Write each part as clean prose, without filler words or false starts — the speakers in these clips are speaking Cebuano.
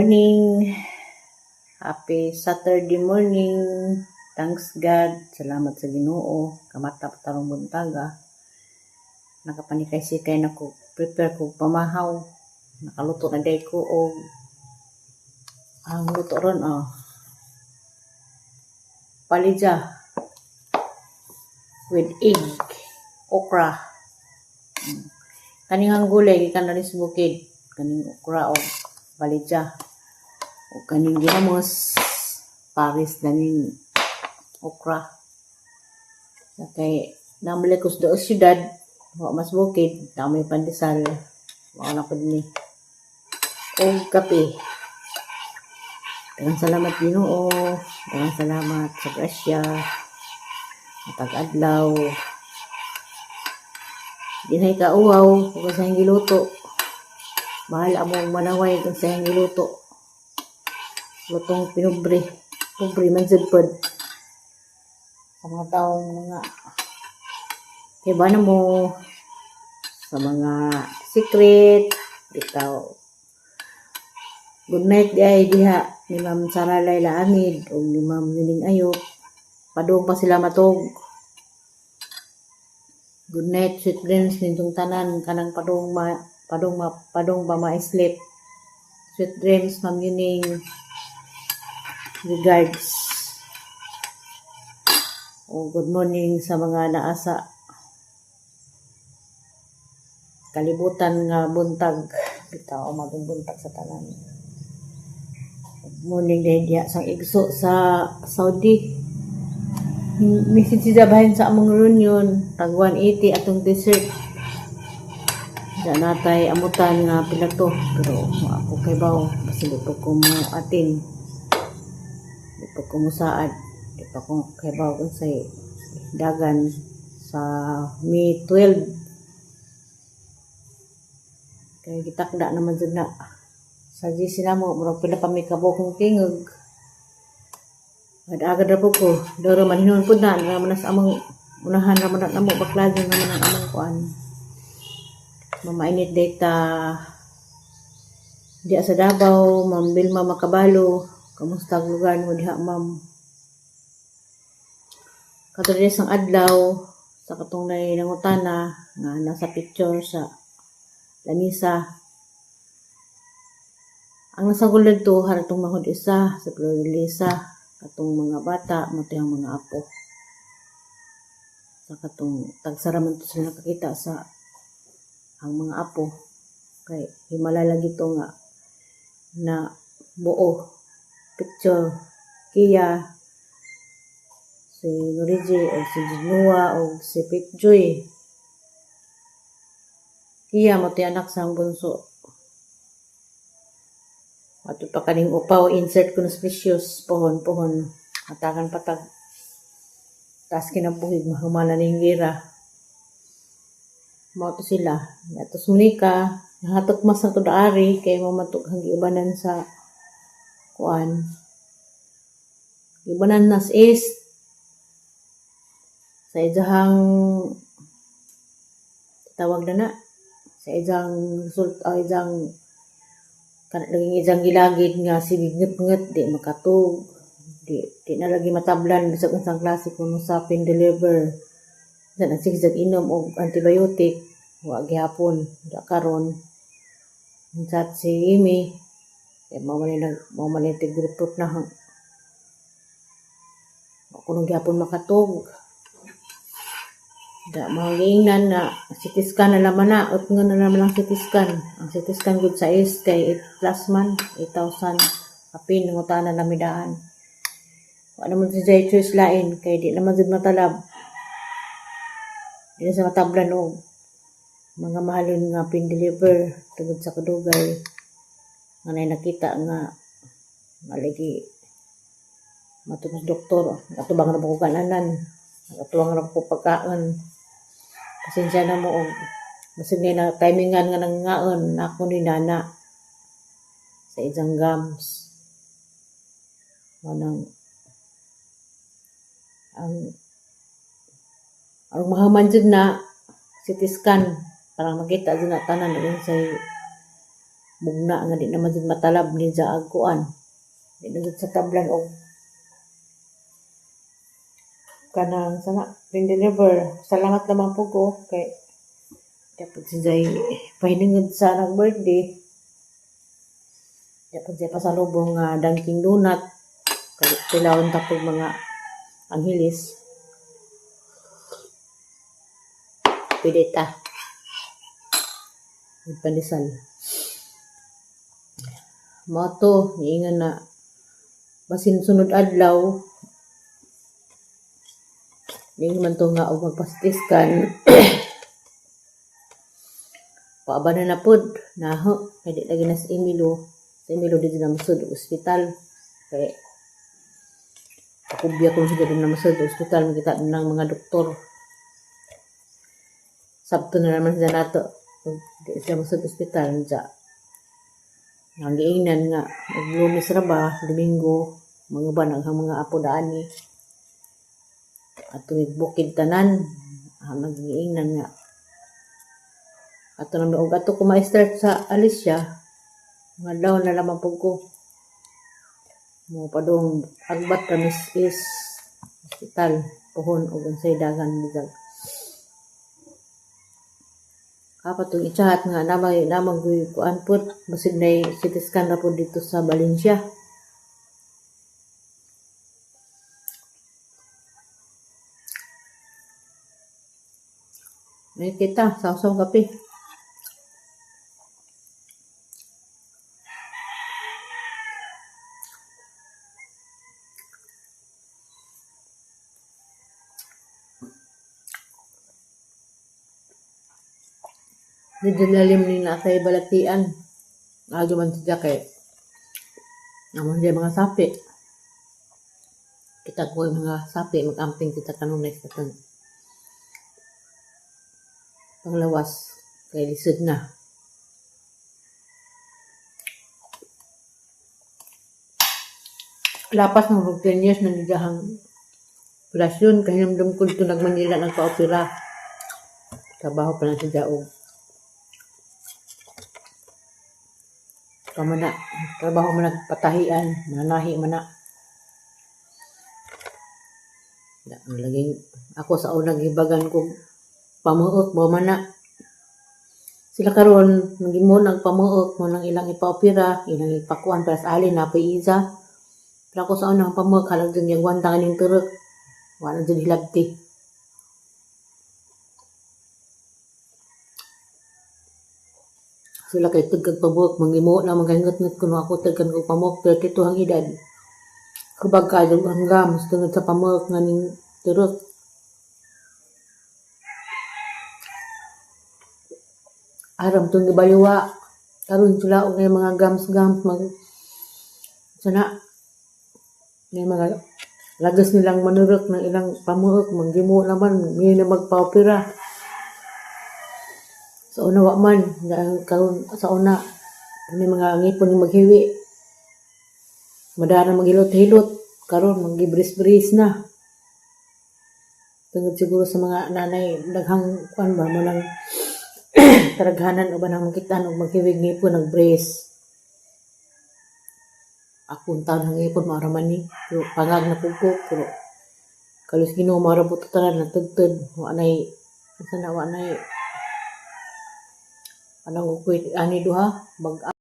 Morning. Happy Saturday morning. Thanks God. Salamat sa Ginoo. Kamata pa tarong buntaga. Nakapanikay-sikay na ko. Prepare ko pamahaw. Nakaluto na day ko og ang luto ron, oh. Palidya with egg, okra. Kaning ang gulay gikan na sa bukid. Kaning okra og palidya. O kaning ginamos pares na ning okra. Sa kay namali ko sa syudad, wa mas bukid, dami pandesal. Wa na pud ni. Og kape. Daghang salamat, Ginoo. Daghang salamat sa grasya. Matag adlaw. Dinhay ka uwaw kung sa giluto. Bahala mo manaway kung sa giluto. Lutong pinubre. Pobre man jud pod. Sa mga taong mga kay na mo sa mga secret bitaw. Good night di ay diha ni Ma'am Sara Laila Amid o ni Ma'am Yuning Ayok. Padung pa sila matog. Good night, sweet dreams ninyong tanan kanang padung pa ma-sleep. Sweet dreams, Ma'am Yuning. Regards. O good morning sa mga naasa kalibutan nga buntag. Bitaw, maging buntag sa tanan. Good morning dahil diha sang igso sa Saudi. Message siya bahin sa among reunion, tag 180 atong dessert. Diya natay amutan nga pila to, pero ako kay baw, basta di pa ko mo atin. Di pa ko mo saad. Di pa ko kay baw kung say dagan sa May 12. Kay gitakda naman jud na. Sa GC namo, murag pila pa mi kabuok tingog. Agad ra po ko. Doro man hinuon pud na, na man sa among unahan ra man na namo, baklad na naman ang among kuan. Mamainit data diha sa Davao, Ma'am Vilma Makabalo. Kamusta ang lugar mo diha, Ma'am? Kato sang adlaw sa katong nay nangutana nga nasa picture sa lamisa. Ang nasagol didto haratong mahod isa sa Florelisa, katong mga bata mao ang mga apo. Sa katong tagsara man to sila nakakita sa ang mga apo kay himala lagi to nga na buo picture kiya si Noriji o si Genoa o si Pete Joy. Kiya mo ti anak sa bunso. Ato pa kaning upaw, insert ko na precious pohon pohon hatagan patag taas kinabuhi mahumana ning gira. Mao to sila. Atos Monica, nahatok mas na to daari kay mo matok ang giubanan sa kuan. Giubanan nas east sa ijahang tawag na na sa ijang result ay ijang kana laging ijang gilagid nga sige nget-nget, di makatug, di na lagi matablan bisag unsang klase kuno sa pain deliver sa nagsigsag inom og antibiotic, wa gihapon da karon. Unsat si Amy kay mao man ni tig-report na wa kuno gihapon makatug. Da mao giingnan na CT scan na laman na, ut nga na naman ang CT scan. Ang CT scan gud sa is kay 8 plus man, 8,000. Kapin nangutana na midaan. Wa naman si Jay choice lain kay di naman jud matalab. Di na sa matablan og mga mahalon nga pin deliver tungod sa kadugay nga nay nakita nga malagi matubos doktor atubang na ko kananan, atuwang ra ko pagkaon. Pasensya na mo og basig na timingan nga nangaon ako ni nana sa ijang gams. Mao nang ang ang mahuman jud na CT scan para makita jud na tanan unsay Mugna nga di naman jud matalab ni sa agkuan. Di na jud sa tablan og kanang sana pain deliver. Salamat naman po ko kay dapat si Jay pahiningod sa nag birthday. Dapat siya pasalubong nga Dunkin Donut. Kay tilawon ta pug mga anghilis. Pwede ta. May pandesal. Mao to, niingon na basin sunod adlaw niingon man to nga og magpa-CT scan. Paaba na na pod naho kay di lagi na si Emilo. Si Emilo di na mosud og ospital kay pakubya kung siya di na mosud og ospital makita ng mga doktor. Sabto na naman siya nato. Di siya mosud ospital siya. Ang giingnan nga og Lunes ra ba, Domingo, mga uban ang mga apo daani. Ato bukid tanan, ang giingnan nga ato nang og ato ko ma-start sa Alicia, mga down na lamang pug ko. Mo padung agbat ra mis is hospital puhon og unsay dagan bidag. Kapat tong i-chat nga namay namang guy kuan pud basig nay CT scan ra pud dito sa Valencia. May kita sawsaw kape. Medyo lalim ni natay balatian. Aga man siya kay namon siya mga sapi. Kita ko yung mga sapi, mag-amping kita kanunay sa tang panglawas kay lisod na. Lapas ng 10 years na nidahang operasyon kay hinumdum ko dito nag-Manila nagpa-opera. Trabaho pa na siya og kamo na, trabaho man nagpatahian, mananahi man na. Ang laging ako sa unang gibagan ko pamuok ba man na. Sila karon nagimo nang pamuok mo nang ilang ipa-opera, ilang ipakuan para sa alin na isa. Pero ako sa unang pamuok halag dyan yung gwanta kaning turok. Wala dyan hilabti. Sila kay tagkag pamuok, mangimo na magahingot-ngot kuno ako tagkan ko pamuok, pero kito ang edad. Kabag kayo hanggang mas tungod sa pamuok nga ning turok. Aram tong gibaliwa. Karon sila og mga gams-gams mag sana may mga lagas nilang manurok ng ilang pamuok, manggimo naman, may na magpa-opera. Sa una wa man, karon sa una may mga ngipon nga maghiwi. Madara maghilot-hilot, karon manggibris-bris na. Tungod siguro sa mga nanay daghang kuan ba mo nang taraghanan o ba nang makitaan og maghiwig ngipon nag-brace. Ako taon ang ngipon mao ra man ni, pero pangag na pud ko, pero kalos Ginoo mao ra pud tanan natugtod, wa nay unsa na wa nay anang kuy ani duha bag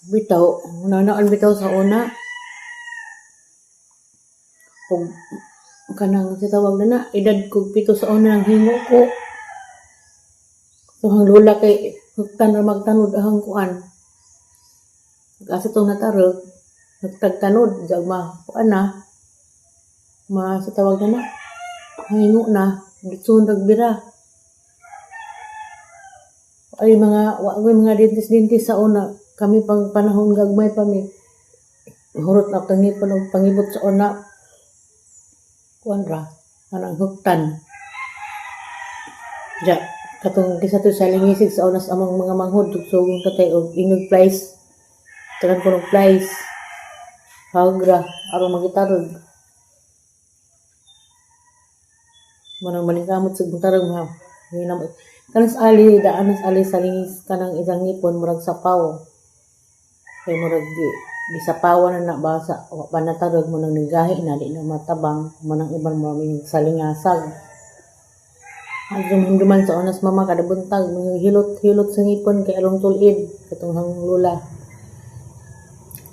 bitaw, nanaan bitaw sa una. Kung kanang sa tawag na na, edad ko 7 sa una ang hingo ko. So ang lola kay hugtan ra magtanod ahang kuan. Asa tong natarog, nagtagtanod, jag ma kuan na. Ma sa tawag na na, hingo na, ditsun nagbira. Ay mga wa koy mga dentist-dentist sa una. Kami pang panahon gagmay pa mi. Hurot na atong ngipon og pangibot sa una. Kuan ra kanang huktan. Ja, katong kisa to sa lingisig sa unas among mga manghod tugsugong tatay og inog flies. Tagan ko og flies. Hagra aron magitarog. Manang maningkamot sa tarog ha. Hinam kanang sa ali daan sa ali sa lingis kanang isang ngipon murag sapaw. Kay murag di gisapawan na na ba sa wa pa natarog mo nang nigahi na di na matabang manang iban mo salingasag. Ang sa onas mama kada buntag mga hilot-hilot sa ngipon kay along tulid katong hang lula.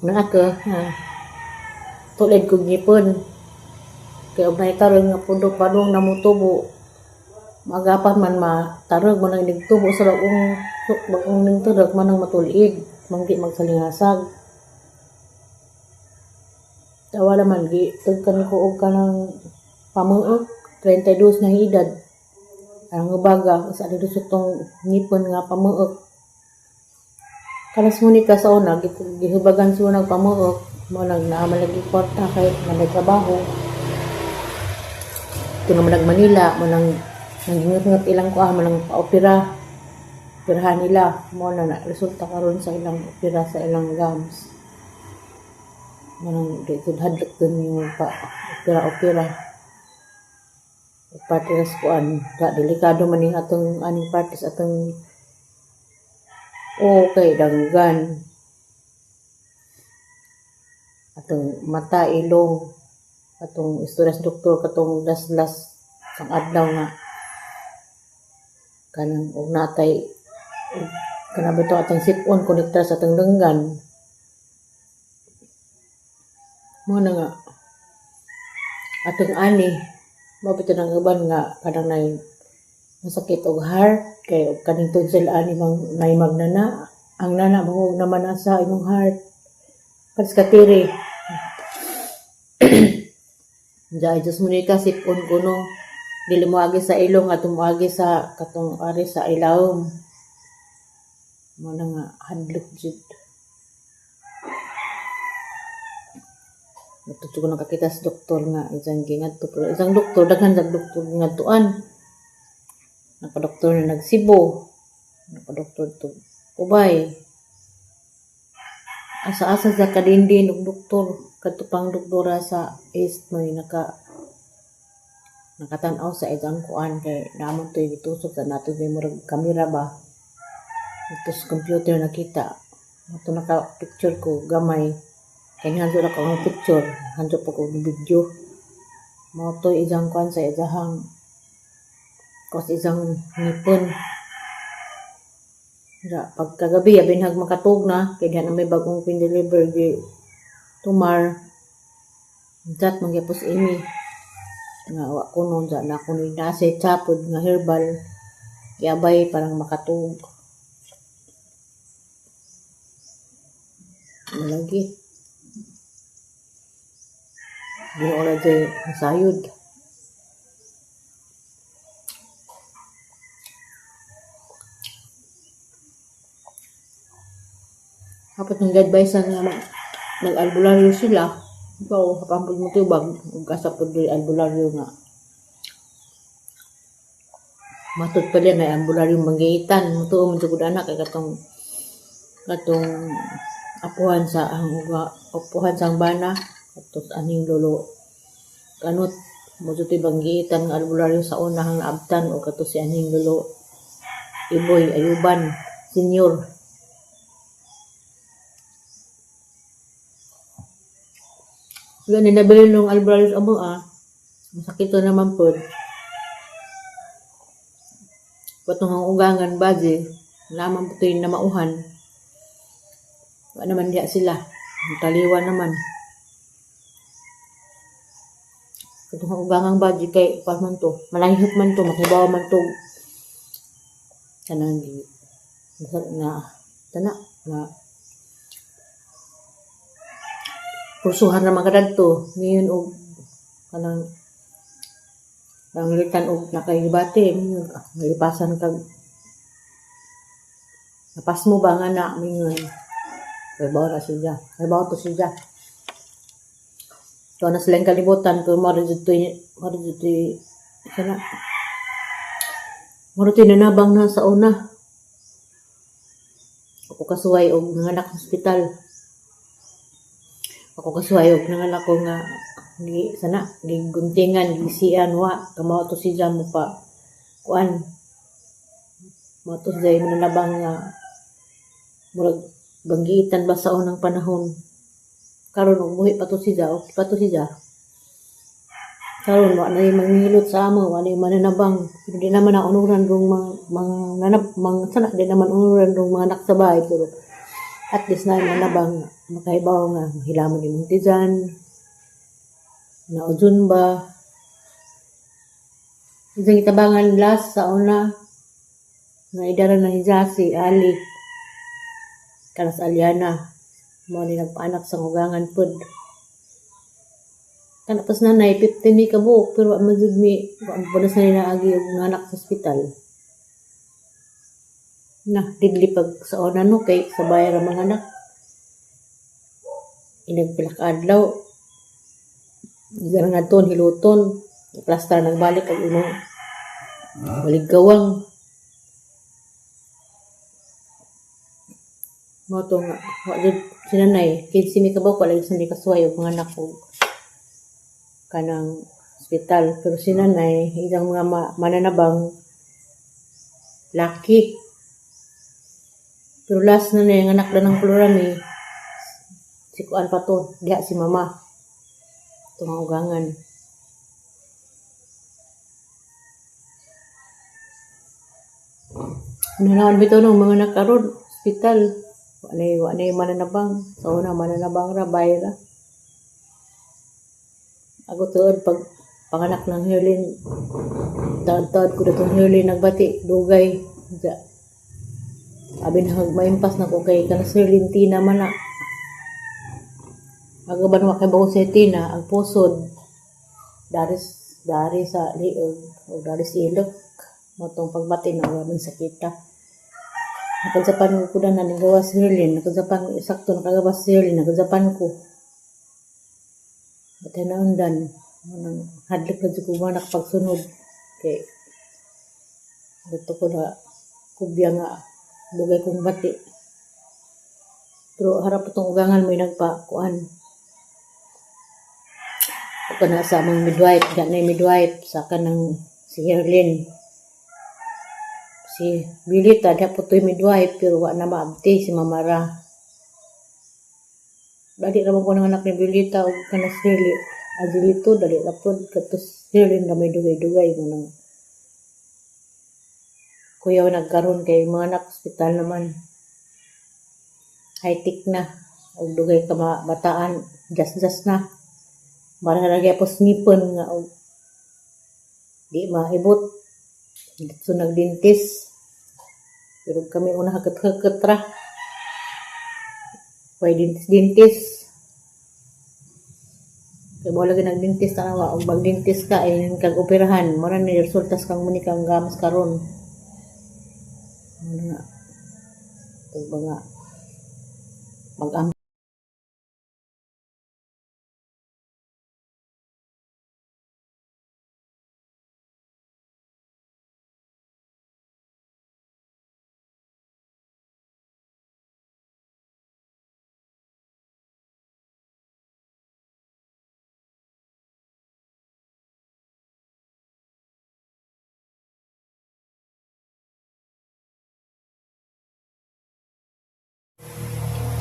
Na ako ha, tulid kog ngipon. Kay og nahitarog nga pundo padung namutubo magapan man matarog man ang nigtubo sa bagong bagong ningturog man ang matulid manggi magsalingasag. Tawa naman gi tugkan ko og kanang pamuok 32 na edad. Ang ubaga sa dito sa tong ngipon nga pamuok. Kanas mo ni ka sa una gihubagan sa unang pamuok mo nang naa man lagi kwarta kay man trabaho. Ito naman nag Manila mo nang nangingat ilang kuha mo nang paopera. Operahan nila mo na na resulta karon sa ilang opera sa ilang gums. Mo nang di gud hadlok dun yung pa opera-opera. Parties kuan, da delikado man ning atong aning parties atong okay danggan. Atong mata, ilong, atong istorya sa doktor katong las-las sang adlaw nga kanang og natay kanang bitaw atong sip-on konektar sa atong danggan. Mo na nga atong ani mao bitaw nang uban nga kanang nay masakit og heart kay og kaning tonsil ani mang nay magnana ang nana mangog naman na sa imong heart kas katiri. Diya Diyos mo ni ka sipon kuno dili moagi sa ilong at moagi sa katong ari sa ilawom. Mo na nga hadlok jud. Natuto ko nakakita sa doktor nga isang gingadto pero isang doktor daghan sa doktor ngadtuan. Naka-doktor na nagsibo, naka-doktor to Ubay. Asa-asa sa kadindin og doktor kadto pang doktora sa East may nakatan-aw sa isang kuan kay naamon to'y gitusok sa nato kay murag kamera ba. Ito sa computer nakita. Ato naka-picture ko gamay. Kay hanso ra ko ang picture, hanso pa ko video. Mao to isang kuan sa isahang kos isang ngipon. Ra pagkagabi abinhag makatug na kay diha na may bagong pin-deliver gi tumar. Chat mangyapos ini nga wa ko nun sa na ko ni nasa chapod nga herbal yabay parang makatug. Lagi. Ginoo ra jay masayod. Dapat ng advice nga nag-albularyo sila. Ikaw, kapampod mo tubag, ug asa pod diri albularyo nga. Matod pa din ay albularyo manggiitan. Mutuo man jud anak kay katong katong apuhan sa ang uga, apuhan sa ang bana katos aning lolo kanot mo jud banggiitan nga albularyo sa unahang naabtan o kato si aning lolo Iboy Ayuban Senior. Wala ni nabili nung albularyo sa amo ah. Masakit to naman pod. Patong ang ugangan baje, naman po ito yung namauhan. Wala naman diya sila. Taliwa naman. Patong ang ugangan baje kay pa man to. Malahihot man to, makibaw man to. Kanang nga tana nga pursuhan naman kadadto ngayon og kanang panglitan og nakaibate ngayon malipasan kag napas mo ba nga na mingon. Kay na siya. Kay to siya. Ito na silang kalibutan pero mara dito mara dito sana mara dito nanabang na sa una. Ako kasuway og nanganak sa ospital. Ako kasuway og nanganak ko nga gi sana giguntingan gisian wa kamao to siya mo pa kuan mo to siya mananabang nga murag banggiitan ba sa unang panahon. Karon og buhi pa to siya, okay pa to siya. Karon wa na manghilot sa amo, wa na mananabang. Pero di naman na unuran rong mga mga nanab mga sana di naman unuran rong mga anak sa bahay pero at least na manabang makahibaw nga hilamon imong tiyan na ujun ba. Isang itabangan last sa una nga idara na ni si Ali kanas Aliana mo ni nagpaanak sa hugangan pod. Kana pas nanay 15 mi kabuok pero wa man jud mi wa man sa naagi og anak sa ospital. Na didli pag sa una no kay sabay ra mga anak. Inag pila ka adlaw nga ton hiluton plaster nagbalik ag imong baligawang. Mao to nga wa jud si nanay 15 mi kabuok wala jud sa kasuway og mga anak og kanang ospital pero si nanay ilang mga mananabang laki. Pero last na ang anak na ng Florami si kuan pa to diha si mama itong ugangan. Ano naman bitaw nung mga nakaron ospital wa na mananabang sa una mananabang ra bay ra. Ako tuod pag panganak ng Herlin taod-taod ko datong Herlin nagbati dugay ja. Abi na maimpas na ko kay kana Herlin Tina man na. Aga ban wa kay bago sa Tina ang pusod daris dari sa liog o dari sa ilok motong pagbati na wala sakita. Nakadyapan ko na nagawa si Herlin, nakadyapan sakto nakagawa si Herlin, nakadyapan ko. Batay na undan, anong hadlok na dyan ko mga nakapagsunod. Kay, dito ko na kubya nga, dugay kong bati. Pero harap itong ugangan may nagpa, kuan. Ako na sa among midwife, di na midwife, sa kanang si Herlin. Si Bilita, di po to'y midwife, pero wa na maabti si Mamara. Dali ra man ko ng anak ni Bilita og kana si Herlin. Agilito, dali ra po, katos Herlin na may dugay-dugay mo nang. Kuya nagkaroon kay mga anak ospital naman. High-tech na. Og dugay ka bataan, jas-jas na. Para lagi po ngipon nga og di maibot. Dito nagdintis. Pero kami una hakat-hakat ra. Way dintis-dintis. Kay mo lagi nagdintis tanawa og magdintis ka ay kag operahan mo na ni resultas kang muni kang gamos karon. Ano nga. Ug mga mag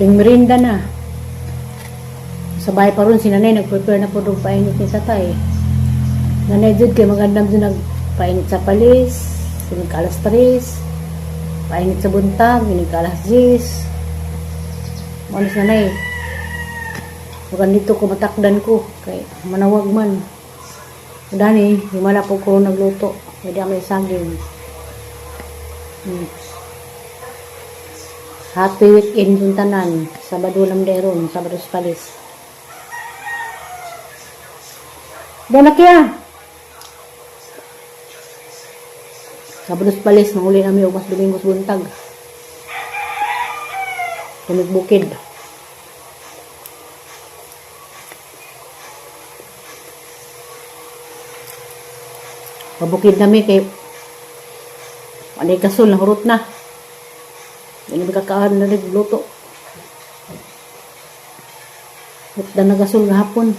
Ting merinda na. Sa bahay pa ron si nanay nag-prepare na po doon painit ni tatay. Nanay jud kay magandang jud nagpainit sa palis, sinig alas 3, painit sa buntag, sinig alas 10. Mo si nanay. Magan dito ko matakdan ko kay manawag man. Dani, himala po ko nagluto. Pwede may saging. Happy weekend yung tanan. Sabado lang deron, Sabado sa palis. Dala kaya. Sabado sa palis, manguli namin og mas Domingos buntag. Tumig bukid. Pabukid nami kay walay gasol, nahurot na. Di na kakaon na nagluto. Hurot na nagasol gahapon.